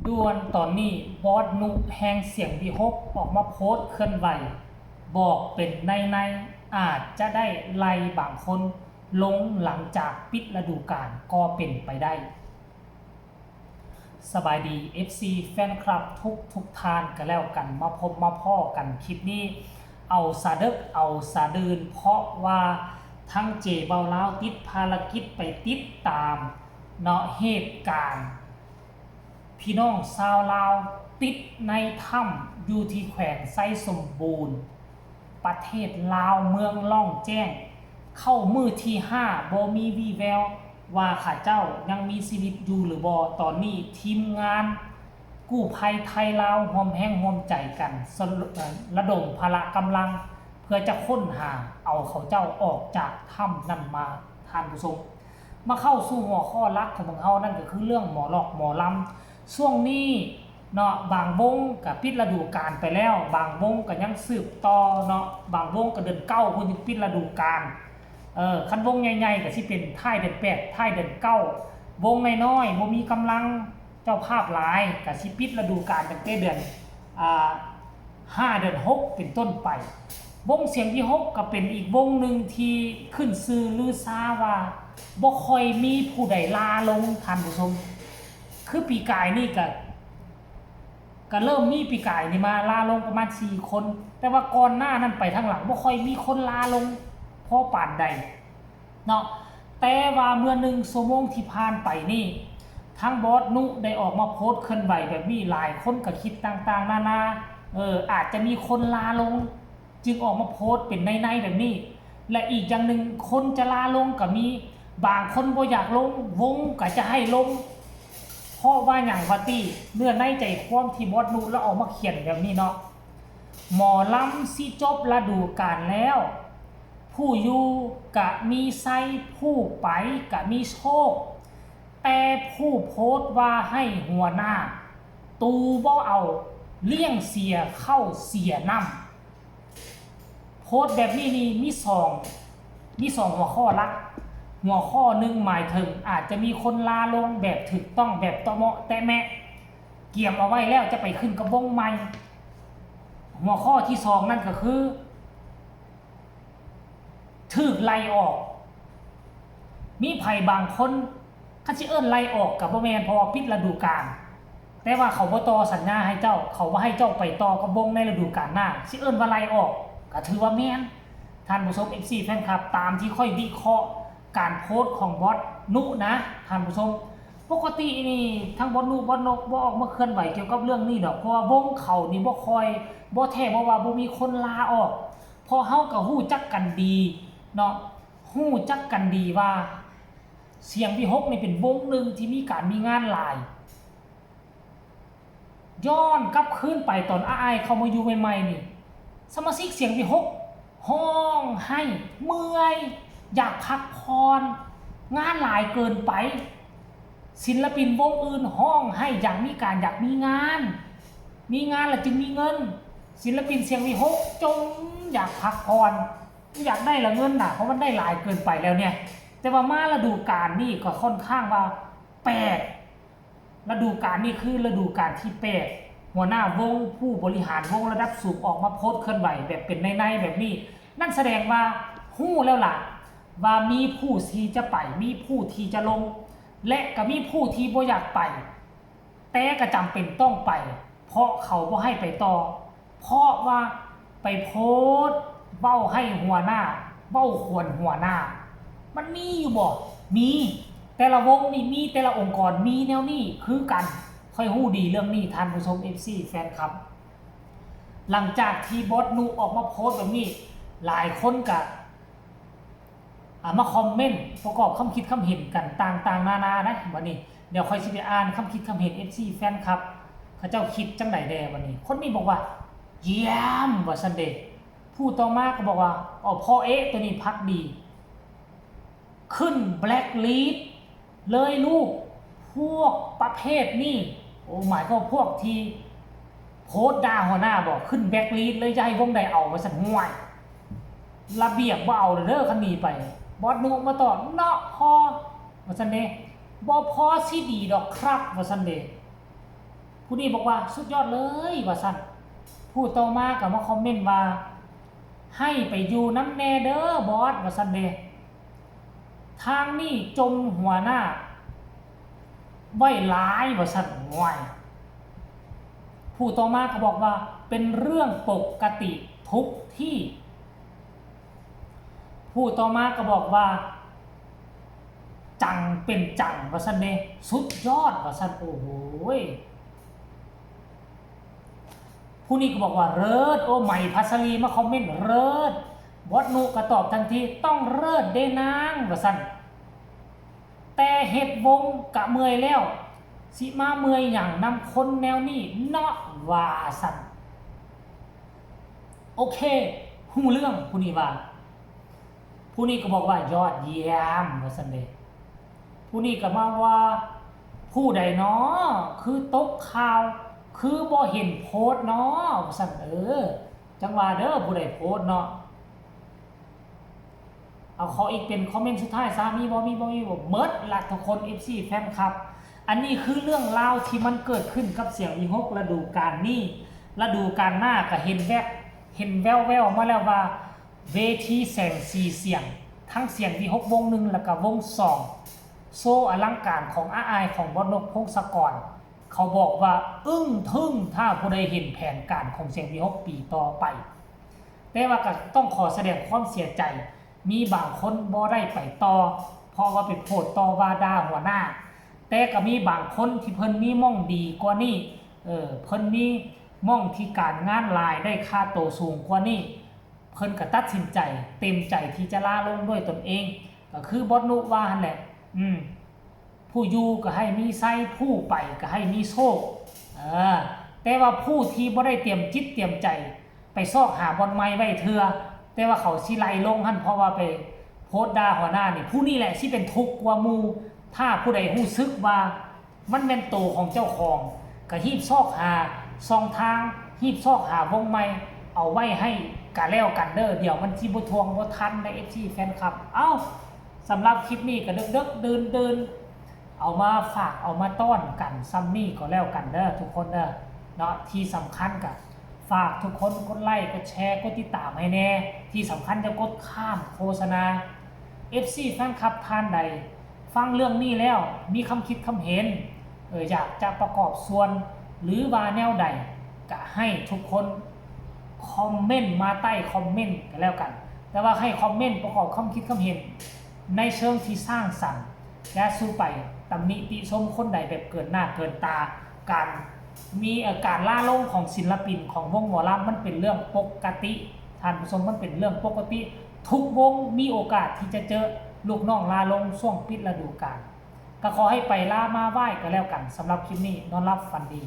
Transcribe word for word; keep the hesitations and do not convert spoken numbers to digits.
ด่วนตอนนี้บอสนุแห่งเสียงวิหกออกมาโพสต์เคลื่อนไหว บอกเป็นในในๆ อาจจะได้ไล่บางคนลงหลังจากปิดฤดูกาลก็เป็นไปได้ สบายดี เอฟซี แฟนคลับทุกทุกท่านก็แล้วกัน มาพบมาพ้อกันคลิปนี้ เอาสาเดิกเอาสาดื่น เพราะว่าทั้งเจเบาลาวติดภารกิจไปติดตามเนาะเหตุการณ์ พี่น้องชาวลาวติดในถ้ำอยู่ที่แขวงไชยสมบูรณ์ ประเทศลาวเมืองล่องแจ้ง เข้ามื้อที่ห้าบ่มีวีแววว่าเขาเจ้ายังมีชีวิตอยู่หรือบ่ ตอนนี้ทีมงานกู้ภัยไทยลาวร่วมแฮงร่วมใจกันสรุเอ่อระดมพละกำลัง เพื่อจะค้นหาเอาเขาเจ้าออกจากถ้ำนั่นมา ท่านผู้ชม มาเข้าสู่หัวข้อหลักของพวกเฮานั่นก็คือเรื่องหมอลอกหมอลำ ช่วงนี้เนาะบางวงก็ปิดฤดูกาลไปแล้ว บางวงก็ยังสืบต่อเนาะบางวงก็เดือนเก้าพุ้นยังปิดฤดูกาล เออคันวงใหญ่ๆก็สิเป็นท้ายเดือนแปดท้ายเดือนเก้า วงน้อยๆบ่มีกำลังเจ้าภาพหลายก็สิปิดฤดูกาลตั้งแต่เดือนอ่าห้าเดือนหกเป็นต้นไป วงเสียงวิหกก็เป็นอีกวงหนึ่งที่ขึ้นชื่อลือชาว่าบ่ค่อยมีผู้ใดลาลงท่านผู้ชม คือปีกายนี่ก็ก็เริ่มมีปีกายนี่มาลาลงประมาณสี่คน แต่ว่าก่อนหน้านั้นไปทางหลังบ่ค่อยมีคนลาลงพอปานใดเนาะ แต่ว่าเมื่อหนึ่งชั่วโมงที่ผ่านไปนี่ ทางบอสนุได้ออกมาโพสต์เคลื่อนไหวแบบนี้ หลายคนก็คิดต่างๆนานา เออ อาจจะมีคนลาลง จึงออกมาโพสต์เป็นในๆแบบนี้ และอีกอย่างหนึ่งคนจะลาลงก็มี บางคนบ่อยากลง วงก็จะให้ลง เพราะว่าหยังว่าติ เนื้อในใจความที่บอสนุลาวออกมาเขียนแบบนี้เนาะ หมอลำสิจบฤดูกาลแล้ว ผู้อยู่กะมีไซ ผู้ไปกะมีโชค แต่ผู้โพสต์ว่าให้หัวหน้า ตูบ่เอา เลี้ยงเสียข้าวเสียน้ำ โพสต์แบบนี้นี่มีสองมีสองหัวข้อหลัก หัวข้อหนึ่งหมายถึงอาจจะมีคนลาลงแบบถูกต้องแบบตะเหมาะแตะแมะ เกียมเอาไว้แล้วจะไปขึ้นกับวงใหม่ หัวข้อที่สองนั่นก็คือ ถูกไล่ออก มีไผบางคน คันสิเอิ้นไล่ออกก็บ่แม่น เพราะว่าปิดฤดูกาล แต่ว่าเขาบ่ต่อสัญญาให้เจ้า เขาบ่ให้เจ้าไปต่อกับวงในฤดูกาลหน้า สิเอิ้นว่าไล่ออกก็ถือว่าแม่น ท่านผู้ชม เอฟซี แฟนคลับ ตามที่ข้อยวิเคราะห์การโพสต์ของบอสนุนะ ท่านผู้ชม ปกตินี่ทางบอสนุบอสนกบ่ออกมาเคลื่อนไหวเกี่ยวกับเรื่องนี้ดอก เพราะว่าวงเขานี่บ่ค่อย บ่แท้บ่ว่าบ่มีคนลาออก เพราะเฮาก็ฮู้จักกันดีเนาะ ฮู้จักกันดีว่า เสียงวิหกนี่เป็นวงหนึ่งที่มีการมีงานหลาย ย้อนกลับคืนไปตอนอ้ายเข้ามาอยู่ใหม่ๆนี่ สมาชิกเสียงวิหกฮ้องไห้เมื่อย อยากพักผ่อน งานหลายเกินไป ศิลปินวงอื่นฮ้องไห้อยากมีการอยากมีงาน มีงานแล้วจึงมีเงิน ศิลปินเสียงวิหกจมอยากพักผ่อน อยากได้ละเงินน่ะ เพราะมันได้หลายเกินไปแล้วเนี่ย แต่ว่ามาฤดูกาลนี่ก็ค่อนข้างว่าแปลก ฤดูกาลนี่คือฤดูกาลที่แปลก หัวหน้าวง ผู้บริหารวงระดับสูงออกมาโพสต์เคลื่อนไหวแบบเป็นในๆแบบนี้ นั่นแสดงว่าฮู้แล้วล่ะ ว่ามีผู้ที่จะไป มีผู้ที่จะลง และก็มีผู้ที่บ่อยากไป แต่ก็จำเป็นต้องไป เพราะเขาบ่ให้ไปต่อ เพราะว่าไปโพสต์เว้าให้หัวหน้า เว้าขวนหัวหน้า มันมีอยู่บ่ มี แต่ละวงนี่มี แต่ละองค์กรมีแนวนี้คือกัน ข้อยฮู้ดีเรื่องนี้ ท่านผู้ชม เอฟซี แฟนคลับ หลังจากที่บอสนุออกมาโพสต์แบบนี้ หลายคนก็ อ่า มาคอมเมนต์ประกอบความคิดความเห็นกันต่างๆนานานะ บัดนี้ เดี๋ยวข้อยสิไปอ่านความคิดความเห็น เอฟซี แฟนคลับ เขาเจ้าคิดจั่งใดแด่บัดนี้ คนนี้บอกว่า เยี่ยม ว่าซั่นเด้ ผู้ต่อมาก็บอกว่า อ๋อ พ่อเอ๊ะ ตัวนี้พักดี ขึ้นแบล็คลิสต์เลยลูก พวกประเภทนี้ โอ้ หมายความพวกที่โพสต์ด่าหัวหน้าบอก ขึ้นแบล็คลิสต์เลย จะให้วงใดเอา ว่าซั่น ห่วย ระเบียบบ่เอาเด้อ คันนี้ไป บอสนุมาตอบ เนาะพ่อ ว่าซั่นเด้ บ่พอสิดีดอกครับ ว่าซั่นเด้ ผู้นี้บอกว่าสุดยอดเลยว่าซั่น ผู้ต่อมาก็มาคอมเมนต์ว่า ให้ไปอยู่นำแน่เด้อบอสว่าซั่นเด้ ทางนี้จมหัวหน้า ไว้หลายว่าซั่น โอ้ย ผู้ต่อมาก็บอกว่าเป็นเรื่องปกติทุกที่ ผู้ต่อมาก็บอกว่า จังเป็นจังว่าซั่นเด้ สุดยอดว่าซั่น โอ้โหย ผู้นี้ก็บอกว่าเลิศ โอ้ ใหม่พัสลีมาคอมเมนต์เลิศ บอสนุก็ตอบทันที ต้องเลิศเด้นางว่าซั่น แต่เฮ็ดวงกะเมื่อยแล้ว สิมาเมื่อยหยังนำคนแนวนี้เนาะว่าซั่น โอเค ฮู้เรื่อง ผู้นี้ว่า ผู้นี้ก็บอกว่ายอดเยี่ยมว่าซั่นเด้ ผู้นี้ก็มาว่า ผู้ใดน้อ คือตกข่าว คือบ่เห็นโพสต์น้อว่าซั่น เออ จังว่าเด้อ ผู้ใดโพสต์เนาะ เอาขออีกเป็นคอมเมนต์สุดท้ายซะ มีบ่ มีบ่ มีบ่ เมิดละทุกคน เอฟซี แฟนคลับ อันนี้คือเรื่องราวที่มันเกิดขึ้นกับเสียงวีหกฤดูกาลนี้ ฤดูกาลหน้าก็เห็นแวบ เห็นแววๆมาแล้วว่า เวทีแสงสีเสียง ทั้งเสียงวีหกวงหนึ่งแล้วก็วงสอง โชว์อลังการของอาอายของบอสนก พงศกร เขาบอกว่าอึ้งทึ่งถ้าผู้ใดเห็นแผนการของเสียงวีหกปีต่อไป แต่ว่าก็ต้องขอแสดงความเสียใจ มีบางคนบ่ได้ไปต่อ เพราะว่าไปโพสต์ต่อว่าด่าหัวหน้า แต่ก็มีบางคนที่เพิ่นมีหม่องดีกว่านี้ เออ เพิ่นมีหม่องที่การงานหลาย ได้ค่าโตสูงกว่านี้ เพิ่นก็ตัดสินใจเต็มใจที่จะลาลงด้วยตนเอง ก็คือบอสนุว่าหั่นแหละ อืม ผู้อยู่ก็ให้มีไซ ผู้ไปก็ให้มีโชค เออ แต่ว่าผู้ที่บ่ได้เตรียมจิตเตรียมใจ ไปซอกหาบ่อนใหม่ไว้เทื่อ แต่ว่าเขาสิไล่ลงหั่น เพราะว่าไปโพสต์ด่าหัวหน้านี่ ผู้นี้แหละสิเป็นทุกข์กว่าหมู่ ถ้าผู้ใดรู้สึกว่ามันแม่นโตของเจ้าของ ก็ฮีบซอกหาช่องทาง ฮีบซอกหาวงใหม่ เอาไว้ให้กะแล้วกันเด้อ เดี๋ยวมันสิบ่ทวงบ่ทันใน เอฟซี แฟนคลับ เอ้า สำหรับคลิปนี้ก็เดิกๆดื่นๆ เอามาฝากเอามาต้อนกันซ่ำนี่ก็แล้วกันเด้อทุกคนเด้อเนาะ ที่สำคัญก็ฝากทุกคนกดไลค์ กดแชร์ กดติดตามให้แน่ ที่สำคัญจะกดข้ามโฆษณา เอฟซี แฟนคลับท่านใด ฟังเรื่องนี้แล้วมีคำคิดคำเห็น เออ อยากจะประกอบส่วน หรือว่าแนวใด ก็ให้ทุกคนคอมเมนต์มาใต้คอมเมนต์ก็แล้วกัน แต่ว่าให้คอมเมนต์ประกอบความคิดความเห็น ในเชิงที่สร้างสรรค์ อย่าสู่ไปตำหนิติชมคนใดแบบเกินหน้าเกินตา การมีเอ่อการลาลงของศิลปินของวงหมอลำมันเป็นเรื่องปกติ ท่านผู้ชม มันเป็นเรื่องปกติ ทุกวงมีโอกาสที่จะเจอลูกน้องลาลงช่วงปิดฤดูกาล ก็ขอให้ไปลามาไหว้ก็แล้วกัน สำหรับคลิปนี้นอนหลับฝันดี